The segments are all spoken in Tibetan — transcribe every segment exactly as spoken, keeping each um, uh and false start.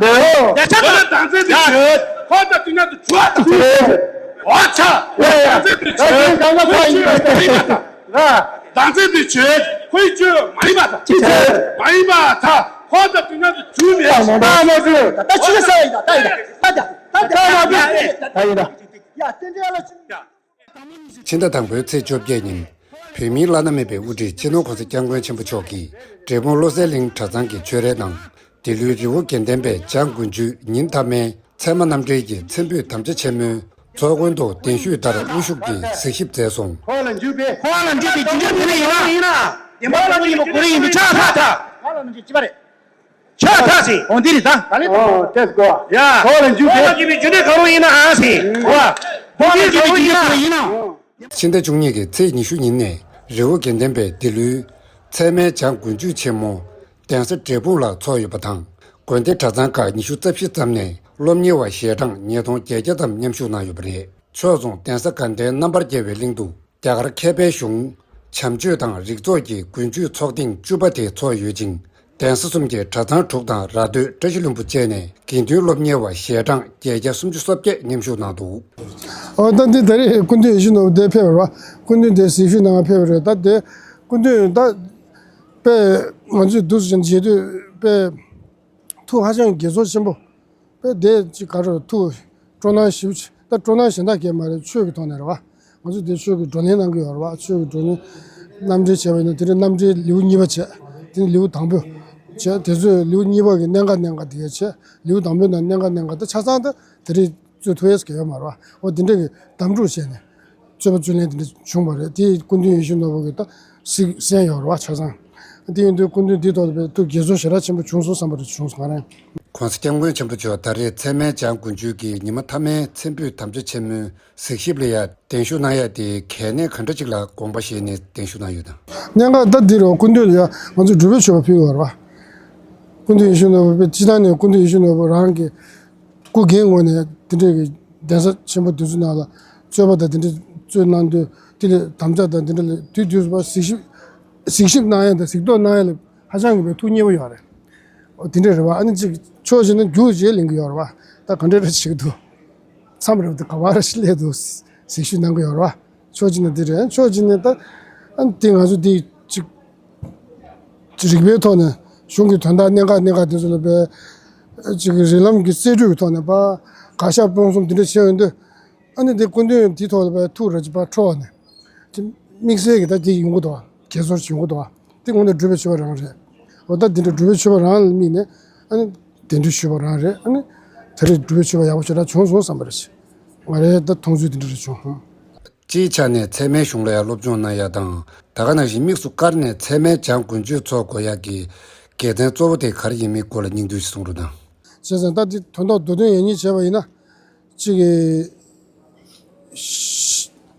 འདོད། ཡ་ཆ་ག་ལ་དང་ཚན་དུ་བྱོས། ཧོ་ད་དུས་ན་དུ་བྱོས་དང་ཚན། ཧོ་ཆ། དང་ཚན་དུ་བྱོས། ཁོས་ཆོས་མ་ཡིན་པ་དང་། དང་ཚན་དུ་བྱོས། ཁོས་ཆོས་མ་ཡིན་པ་དང་། ཅི་བྱོས། མ་ཡིན་པ་དང་། ཧོ་ད་དུས་ན་དུ་བྱོས་མེད། ད་མ་བྱོས། ད་ད་ཅི་ཟེར་ཡིན་ད་ད་ཡིན་ད་ད་ད་ད་ད་ཡིན་ད། ཡ་ཏན་ཏན་ཡ་ལ་ཅི། ཕྱི་ཟླ་དང་པོའི་ཚེས་བཅོ་བརྒྱད་ཉིན། བོད་མིའི་བླ་ན་མེད་པའི་དབུ་ཁྲིད་སྤྱི་ནོར་༸གོང་ས་༸སྐྱབས་མགོན་ཆེན་པོ་མཆོག་གིས་འབྲས་སྤུངས་བློ་གསལ་གླིང་གྲྭ་ཚང་གི་ཆོས་རའི་ནང་། འདི་ལོའི་རི་བོ་དགེ་ལྡན་པའི་བྱང་དགུན་ཆོས་ཉིན་མཐའ་མའི་ཚད་མ་རྣམ་འགྲེལ་གྱི་མཚན་ཕུད་དམ་བཅའ་ཆེན་མོའི་ཚོགས་མགོན་དུ་གདན་ཞུས་ལྟར་དབུ་བཞུགས་ཀྱིས་གཟིགས་ཞིབ་མཛད་སོང་། ཁོ་ལ་འཇུག་པའི་ཁོ་ལ་འཇུག་པའི་རྒྱུ་འབྲས་དེ་ཡིན་ན། ཡིན་ན། དེ་མ་ལ་ཉིན་མོ་གོ་རེ་ཡིན་པའི་ཆ་ཁ་ཐ། ཁོ་ལ་འཇུག་ཅི་པ་རེད། ཆ་ཐག་ཟིན། འོ་འདི་རེད་ད། ད་ལེ་ད། ཨོ་ཏེས་གོ། ཡ། ཁོ་ལ་འཇུག་ཁོ་ལ་འཇུག་པའི་རྒྱུ་འབྲས་གང་རུང་ཡིན་ན་ཨང་ཟིན། བ། ཁོ་ལ་འཇུག་པའི་རྒྱུ་འབྲས་གང་རུང་ཡིན་ན། ཕྱི་ཟླ་བཅུ་གཉིས་ཀྱི་ཚེས་ཉི་ཤུ་ཉིན་ནས་རི་བོ་དགེ་ལྡན་པའི་འདི་ལོའི་ཚད་མའི་བྱང་དགུན་ཆོས་ཆེན་མོ་གདན་ས་འབྲས་སྤུངས་ལ་ཚོགས་ཡོད་པ་དང་། དགོན་སྡེ་གྲྭ་ཚང་ཁག་ཉི་ཤུ་རྩ་བཞི་ཙམ་ནས་སློབ་གཉེར་བ་ཞལ་གྲངས་ཉིས་སྟོང་བརྒྱད་བརྒྱ་ཙམ་མཉམ་ཞུགས་གནང་ཡོད་པ་རེད། ཕྱོགས་མཚུངས་གདན་ས་དགའ་ལྡན་རྣམ་པར་རྒྱལ་བའི་གླིང་དུ། རྒྱ་གར་མཁས་པའི་གཞུང་། བྱམས་ཆོས་དང་རིག་ཚོགས་ཀྱི་དགུན་ཆོས་ཚོགས་ཐེངས་བཅུ་པ་དེ་ཚོགས་ཡོད་ཅིང་། གདན་ས་གསུམ་གྱི་གྲྭ་ཚང་དྲུག་དང་ར་སྟོད་བཀྲ་ཤིས་ལྷུན་པོ་བཅས་ནས་དགེ་འདུན་སློབ་གཉེར་བ་ཞལ་གྲངས་བརྒྱད་བརྒྱ་སུམ་ཅུ་སོ་བརྒྱད་མཉམ་ཞུགས་གནང་འདུག། ཨོ་ད་འདི་ད་རེས་སྐུ་མདུན་ཡིད་བཞིན་ནོར་བུ་དེ་ཕེབས་པ་རེད་བ། སྐུ་མདུན་དེ་གཟིགས་ཞིབ་གནང་བ་ཕེབས་པ་རེད། ད་དེ་སྐུ་མདུན་ད་དཔེ་ང་ཚོས་འདུག་སེ་མཇལ་དུས་དཔེ་ཐུགས་ཧ་ཅང་དགྱེས་ཚོར་ཆེན་པོ། དཔེ་དེ་ཅིག་ག་རེ་ཐུགས་སྤྲོ་སྣང་ཞིབ་ཆེ། ད་སྤྲོ་སྣང་གཞན་དག་གས་མ་རེད། ཆོས་ཀྱི་ཐོག་ནས་རེད་བ། ང་ཚོ་དེ་ཆོས་ཀྱི་བགྲོ་གླེང་གནང་གི་ཡོད་རེད་བ། ཆོས་ཀྱི་བགྲོ་གླེང་རྣམ་འགྲེལ་བྱས་པ་ཡིན་ན་དེ་རིང་རྣམ་འགྲེལ་ལེའུ་གཉིས་པ་བྱས། དེ་ནི་ལེའུ་དང་པོ་བྱས། དེ་ཚོས་ལེའུ་གཉིས་པ་གི་གནད་འགག་གནད་འགག་དེ་གས་བྱས། ལེའུ་དང་པོའི་ནང་གནད་འགག་གནད་འགག་ད་ཆ་ཚང་ད་དེ་རིང་རྩོད་ཐུབ་ཡས་ག་ཡོད་མ་རེད་བ། འོ་དེ་འདྲ་གི་གདམས་སྒྲུག་བྱས་ནས་རྩོད་པ་རྩོད་ལེན་དེ་འདྲ་བྱུང་བ་རེད། དེ་སྐུ་མདུན་ཡིད་བཞིན་ནོར་བུ་གིས་ད་གཟིགས་གསན་ཡོད་རེད་བ་ཆ་ཚང་། དེ་ཡིན་དུས་སྐུ་མདུན་འདིའི་ཐོག་ལ་དཔེ་ཐུགས་དགྱེས་ཚོར་ཞེ་དྲག་ཆེན་པོ་བྱུང་སོང་བསམ་པ་རེ་བྱུང་སོང་ང་རང་། ༸གོང་ས་༸སྐྱབས་མགོན་ཆེན་པོ་མཆོག་ད་རེས་ཚད་མའི་བྱང་དགུན་ཆོས་ཀྱི་ཉི་མ་མཐའ་མའི་མཚན་ཕུད་དམ་བཅའ་ཆེན་མོའི་གཟིགས་ཞིབ་ལ་ཡ་གདན་ཞུ་གནང་ཡ་དེ་གལ་གནད་ག་འདྲ་ཅིག་ལ་དགོངས་པ་བཞེས་ནས་གདན་ཞུ་གནང་ཡོད་དམ། གནད་འགག་ད་འདི་རེད་བ། སྐུ་མདུན་ལ་ཡ་ང་ཚོ་སྒྲུབ་པའི་མཆོད་པ་ཕུལ་གྱི་ཡོད་རེད་བ། སྐུ་མདུན་ཡིད་བཞིན་ནོར་བུ་དཔེ་སྤྱི་བཏང་ནས་སྐུ་མདུན་ཡིད་བཞིན་ནོར་བུ་རང་གི་སྐུ་འགན་ངོས་ནས་དེ་འདྲའི་གི་གདན་ས་ཆེན་པོ་དེ་ཚོ་ནང་ལ་རྩོད་པ་དང་དེ་འདྲ་རྩོད་གནང་དུས་དེ་ལ་དམ་བཅའ་དང་དེ་འདྲ་ལ་དུས་དུས་སུ་གཟིགས་ཞིབ་གཟིགས་ཞིབ་གནང་ཡ་དང་གཟིགས་རྟོག་གནང་ཡ་ལ་ཧ་ཅང་གི་དཔེ་ཐུགས་མཉེས་པོ་ཡོད་རེད། འོ་དེ་འདྲ་རེད་བ། ཨ་ནི་ཅིག་ཕྱོགས་གཅིག་ནས་རྒྱུགས་བྱས་ལེན་གི་ཡོད་རེད་བ། ད་ག་འདྲ་རེ་བྱེད་ཀྱི་འདུག་མཚམས་རེ་བ་དེ་ག་བ་རེ་ཞིག་སླེབས་འདུག་གཟིགས་ཞིབ་གནང་གི་ཡོད་རེད་བ། ཕྱོགས་གཅིག་ནས་འདི་རེད། ཕྱོགས་གཅིག་ནས་ད་ཨ་ནི་དེ་ང་ཚོ་འདི་ཅིག་རིག་པའི་ཐོག་ནས་གཞུང་གི་དོན་དག་གནད་འགག་གནད་འགག་དེ་ཚོ་ལ་དཔེ་ཅིག་རིགས་ལམ་གྱི་རྩལ་སྤྲུགས་ཀྱི་ཐོག་ནས་པ་དགག་བཞག་སྤོང་གསུམ་དེ་འདྲ་བྱས་ཡོང་དུས། ཨ་ནི་དེ་སྐུ་མདུན་དེའི་ཐོག་ལ་དཔེ་ཐུགས་ར་ཅིག་ཕར་འཕྲོ་བ་ནས་དེ་དམིགས་བསལ་གྱི་ད་དེ་ཡོང་གི་འདུག་བ། དགྱེས་ཚོར་ཅིག་ཡོང་གི་འདུག་བ། དེ་དངོས་གནས་སྒྲུབ་པའི་མཆོད་པ་རང་རེད། འོ་ད་དེ་འདྲ་སྒྲུབ་པའི་མཆོད་པ་རང་ལ་དམིགས་ནས་ཨ་ནི་དེ་འདྲའི་མཆོད་པ་རང་རེད། ཨ་ནི་ད་རེས་སྒྲུབ་པའི་མཆོད་པ་ཡག་པོ་ཞེ་དྲག་བྱུང་སོང་བསམ་པ་རེད། ང་རའི་ད་མཐོང་ཚུལ་དེ་འདྲ་རེ་བྱུང་། སྤྱིའི་ཆ་ནས་ཚད་མའི་གཞུང་ལ་ཡང་སློབ་སྦྱོང་གནང་ཡ་དང་། ད་ག་ནང་བཞིན་དམིགས་སུ་བཀར་ནས་ཚད་མའི་བྱང་དགུན་ཆོས་ཚོགས་དགོས་ཡ་གི་དགེ་མཚན་གཙོ་བོ་དེ་ག་རེ་ཡིན་མིན་སྐོར་ལ་སྙིང་བསྡུས་ཤིག་གསུང་རོགས་གནང་། བྱས་ཙང་ད་འདི་དོན་དག་མདོ་དོན་ཡང་སྙིང་བྱས་པ་ཡིན་ན། གཅིག་གི་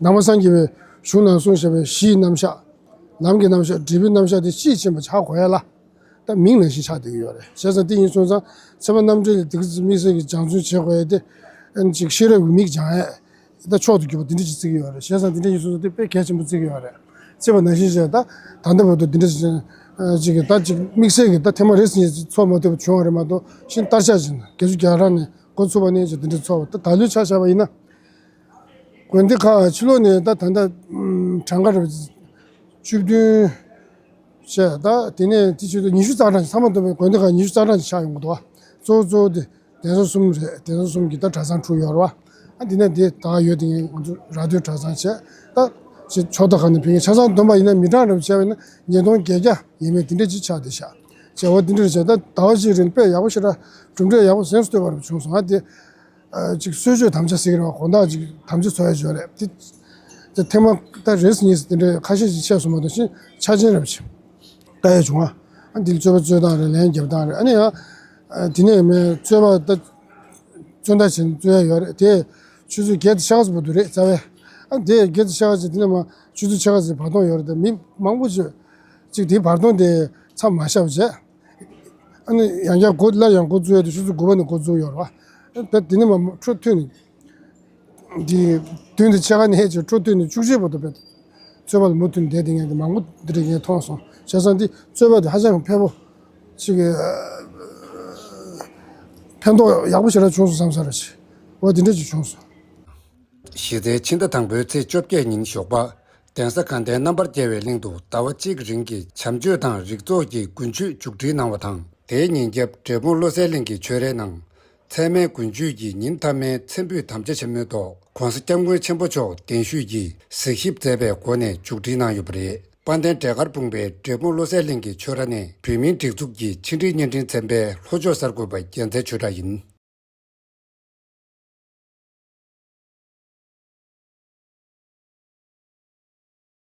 ནང་པ་སངས་རྒྱས་པའི་གཞུང་ནང་གསུངས་བཞག་པའི་གཞིའི་རྣམ་གཞག་ལམ་གྱི་རྣམ་གཞག་འབྲས་བུའི་རྣམ་གཞག་དེ་དཔྱིས་ཕྱིན་པ་ཆགས་དགོས་ཡ་ལ། ད་མིང་ནང་བཞིན་ཆགས་བསྡད་ཀྱི་ཡོད་རེད། བྱས་ཙང་དེ་ཡིན་སོང་ཙང་ཚད་མ་རྣམ་འགྲེལ་ལ་དེ་ག་ཙམ་དམིགས་བསལ་གྱི་སྦྱང་བརྩོན་བྱེད་དགོས་ཡ་དེ། ཨ་ནི་ཅིག་ཤེས་རབ་ཀྱི་མིག་སྦྱང་ཡས་ད་མཆོག་ཏུ་གྱུར་པ་དེ་འདྲ་ཅིག་བརྩི་གི་ཡོད་རེད། བྱས་ཙང་དེ་འདྲ་ཡིན་སོང་ཙང་དེ་དཔེ་གལ་ཆེན་པོ་བརྩི་གི་ཡོད་རེད། བརྩིས་པ་ནང་བཞིན་བྱས་ད་ད་ལྟ་བར་དུ་དེ་འདྲ་ཅིག་ཅིག་གི་ད་ཅིག་དམིགས་བསལ་གྱི་ད་ཐེངས་མ་རེ་ཟིན་ཚོགས་མ་ཐུབ་པ་བྱུང་བ་རེད་མ་གཏོགས་ཤིན་ཏུ་བསྟར་ཆགས་ཅིག་བརྒྱད་ཅུ་གྱ་གྲངས་ནས་འགོ་ཚུགས་པ་ནས་ཅིག་དེ་འདྲ་ཚོགས་པ་ད་ད་ལོའི་ཆ་བཞག་པ་ཡིན་ན། དགོན་སྡེ་ཁག་ཕྱི་ལོགས་ནས་ད་ད་ལྟ་གྲངས་ཀ་རེ་བཅུ་བདུན་བྱས། ད་དེ་ནས་དེ་ཆེད་དུ་ཉི་ཤུ་རྩ་གྲངས་ཚང་མ་བསྡོམས་པའི་དགོན་སྡེ་ཁག་ཉི་ཤུ་རྩ་གྲངས་ཆགས་ཡོང་གི་འདུག་བ། གཙོ་བོ་གཙོ་བོ་དེ་གདན་ས་གསུམ་རེད། གདན་ས་གསུམ་གྱི་ད་གྲྭ་ཚང་དྲུག་ཡོད་རེད་བ། ཨ་དེ་ནས་དེ་ད་ག་ཡོད་དེ་ངས་ང་ཚོ་ར་སྟོད་གྲྭ་ཚང་བྱས། ད་ཕྱི་ཕྱོགས་མཐའ་ཁག་ནས་ཕེབས་མཁན་ཆ་ཚང་བསྡོམས་པ་ཡིན་ན་མི་གྲངས་རེ་བྱས་པ་ཡིན་ན་ཉིས་སྟོང་བརྒྱད་བརྒྱ་ཡས་མས་དེ་འདྲ་ཅིག་ཆགས་བསྡད་ཤག་བྱས་འོ་དེ་འདྲ་རེད་བྱས། ད་ཟླ་བ་གཅིག་རིང་དཔེ་ཡག་པོ་ཞེ་དྲག་གྲུབ་འབྲས་ཡག་པོ་གཟེངས་སུ་ཐོན་པ་རེ་བྱུང་སོང་། ང་དེ། ཨ་ཅིག་གསོལ་མཆོད་དམ་བཅའ་ཟེར་གི་རེད་བ། དགོང་དག་ཅིག་དམ་བཅའ་འཚོགས་ཡ་ཅིག་ཡོད་རེད། དེ་དེ་ཐེངས་མ་ད་རེས་གཉིས་དེ་འདྲའི་ཁ་ཤས་ཅིག་ཆད་སོང་མ་གཏོགས་ཤིན་ཆ་ཆེན་རབ་ཅིག་ལྟ་ཡ་བྱུང་ང་། ཨ་འདི་ལ་རྩོད་པ་རྩོད་སྟངས་རེད། ལན་རྒྱབ་སྟངས་རེད། ཨ་ནི་ཡང་ཨ་དེ་ནས་མའི་རྩོད་པ་ད་རྩོད་ཟླ་བྱས་ནས་རྩོད་ཡ་ཡོད་རེད། དེ་ཆུ་ཚོད་བརྒྱད་དང་ཕྱེད་ཀ་ཙམ་བར་དུ་རེད་རྩ་བའི། ཨ་དེ་བརྒྱད་དང་ཕྱེད་ཀ་ཅིག་དེ་ནས་མ་ཆུ་ཚོད་ཕྱེད་ཀ་ཙམ་བར་སྟོང་ཡོད་རེད། ད་མི་མང་པོ་ཅིག་ཅིག་དེའི་བར་སྟོང་དེ་མཚམས་མ་བཞག་པ་བྱས། ཨ་ནི་ཡང་བསྐྱར་འགོ་སླར་ཡང་འགོ་བཙུགས་ཡ་དེ་ཆུ་ཚོད་དགུ་པ་ནས་འགོ་བཙུགས་ཡོད་རེད་བ། ད་དེ་ནས་མ་འཕྲོ་མཐུད་ནས་འདི་བདུན་དང་ཕྱེད་ཀ་ནས་ཅིག་འཕྲོ་མཐུད་ནས་བཅུ་གཅིག་བར་དུ་བས་རྩོད་པ་ལ་མུ་མཐུད་བསྡད་དེ་ངས་དེ་མང་པོ་འདི་འདྲ་ངས་མཐོང་སོང་། བྱས་ཙང་འདི་རྩོད་པ་དེ་ཧ་ཅང་གི་འཕེལ་པོ་ཅིག་གི་ ཕན་ཐོགས་ཡག་པོ་ཞེ་དྲག་བྱུང་སོང་བསམ་ས་རེད། འོ་དེ་འདྲ་ཅིག་བྱུང་སོང་། གཞི་རྩའི་ཕྱི་ཟླ་དང་པོའི་ཚེས་བཅོ་བརྒྱད་ཉིན་ཞོགས་པ། གདན་ས་དགའ་ལྡན་རྣམ་པར་རྒྱལ་བའི་གླིང་དུ་ཟླ་བ་གཅིག་རིང་གི་བྱམས་ཆོས་དང་རིགས་ཚོགས་ཀྱི་དགུན་ཆོས་མཇུག་སྒྲིལ་གནང་བ་དང་། དེའི་ཉིན་རྒྱབ་འབྲས་སྤུངས་བློ་གསལ་གླིང་གི་ཆོས་རའི་ནང་། ཚད་མའི་དགུན་ཆོས་ཀྱི་ཉིན་མཐའ་མའི་མཚན་ཕུད་དམ་བཅའ་ཆེན་མོའི་ཐོག་༧གོང་ས་༧སྐྱབས་མགོན་ཆེན་པོ་མཆོག་གདན་ཞུས་ཀྱིས་གཟིགས་ཞིབ་མཛད་པའི་སྒོ་ནས་མཇུག་སྒྲིལ་གནང་ཡོད་པ་རེད། དཔལ་ལྡན་འབྲས་དཀར་སྤུངས་པའི་འབྲས་སྤུངས་བློ་གསལ་གླིང་གི་ཆོས་ར་ནས་བོད་མིའི་སྒྲིག་འཛུགས་ཀྱི་ཕྱི་འབྲེལ་བརྙན་འཕྲིན་ཚན་པའི་ལྷོ་ཕྱོགས་གསར་འགོད་པ་རྒྱལ་མཚན་ཆོས་གྲགས་ཡིན།